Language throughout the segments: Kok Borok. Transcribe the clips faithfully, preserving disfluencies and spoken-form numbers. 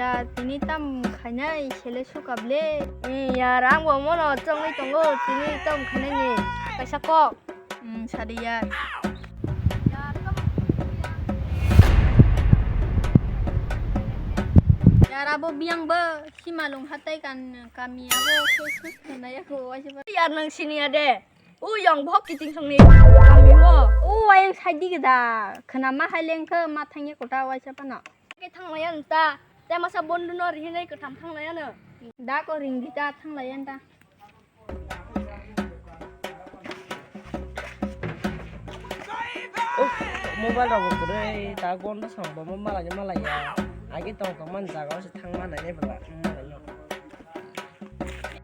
Ya, tini tam khainai sele sukable. Eh, ya, rang bo mono chongwi tongo, tini tam khainai ni kaisa kok. Hmm, sadi ya. Ya, rabo biang bo simalung hatai kan kami abo sus sus khanai ako waisa. Ya, nang sini ya de. U yang bohok kiting songni kami ho. U ayang saidi geda. Khna ma hai lengkhe ma thangya kota waisa pano. Ke thang maya nta. Te masa bondu no rihinai kwtham thang laya no. Da ko ring di ta thang laya nta. Oh, mobile rok bo kwrwi ta gondo song bo malai malai ya. Agi tong tong man jaga o se thang ma nai nai bwla thang ma nai no.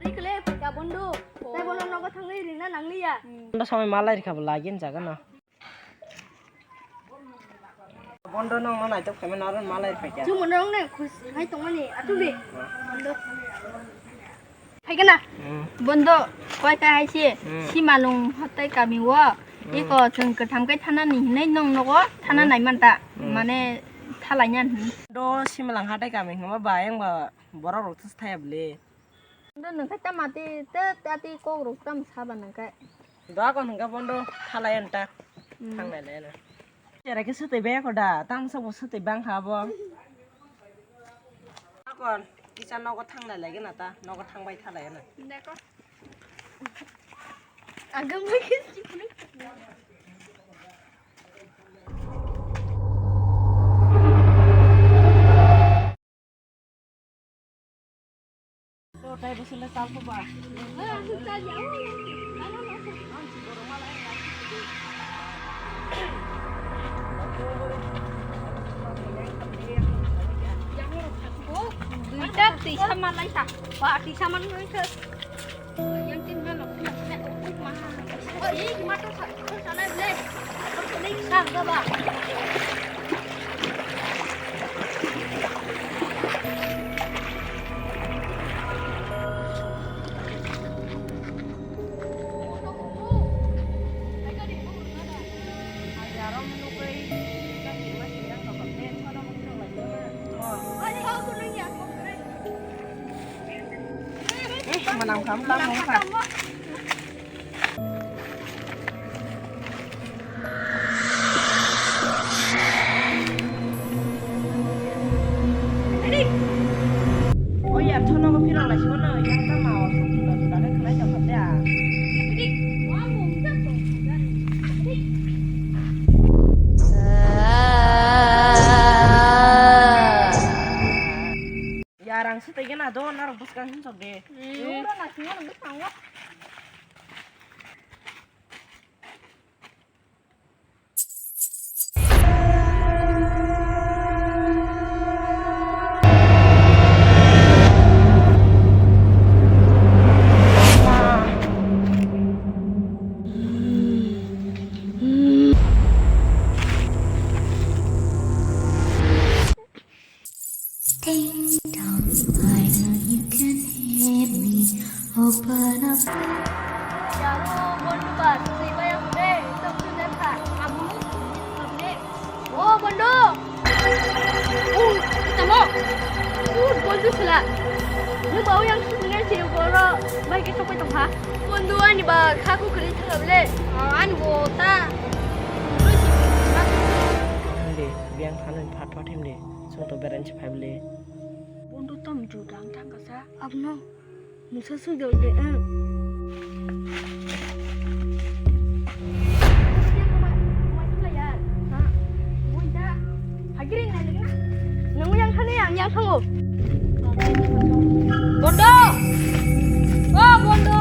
Rikle phaika bondu. Te bono nogo thangwi rina nangliya. Bondo samai malai rikha bo lagi jaga no. Bondo nong no naitok phaima naro malai rikha. Chu mono nong ne khus hai tongmani atubi. Bondo. Phaikana. Hmm. Bondo koi kai hai si. Hmm. Simalung hatai kami wo. Hmm. Iko chwng kwtham kai thanani hinai nong nogo thana hmm nai manta. Hmm. Mane thalai nyan hin. Do simalang hatai kami hwnba ba yang ba borok rok thus thaya bwle. Ando nung khe tama twi, tei tati kok rok tamo saba nung khe. Doa kon hwnkhe bondo thalai anta. Hmm. Thanglai lai na. Jera khe swtwi bai kho da, tamo sabo swtwi bang kha bo. Akon kisa nogo thanglai lai gana ta, nogo thangbai thalai na. Deko. Agam lagi. Duita tisa malai sa, ba tisa man nui sa. Yang tin ma lok na na ukuk ma ha. Oh, ini mata sa, sa na le. Ini sa ga ba. Eh, manam kam lam mong kha. Oya, thono ko phirok lai simo no, yang ta ma o suk juda juda khe khlai tong kha de a. Yarang se tei gana do, norok bwskang himsok de. Hmm. Nung do na simo no bwskango. Ding dong, I know you can hear me. Open up. Yaro, bondu ba, sui ba yang de, tok tu de kha. Abu, bondu. Oh, bondu. Oh, tamo. Oh, bondu sila. Lu bau yang sini si boro, bai ke sopai tong ha. Bondu ani ba kha ku kri thang le. Ah, ani bo ta. Lu si. Hande, biang thanan phat phat him de. Song to beran si phai le. Bondo tom ju dang thang kasa. Abno. Musa su jol de, eh. Ha? Nung yang khani ang yang thango. Bondo! Oh, Bondo!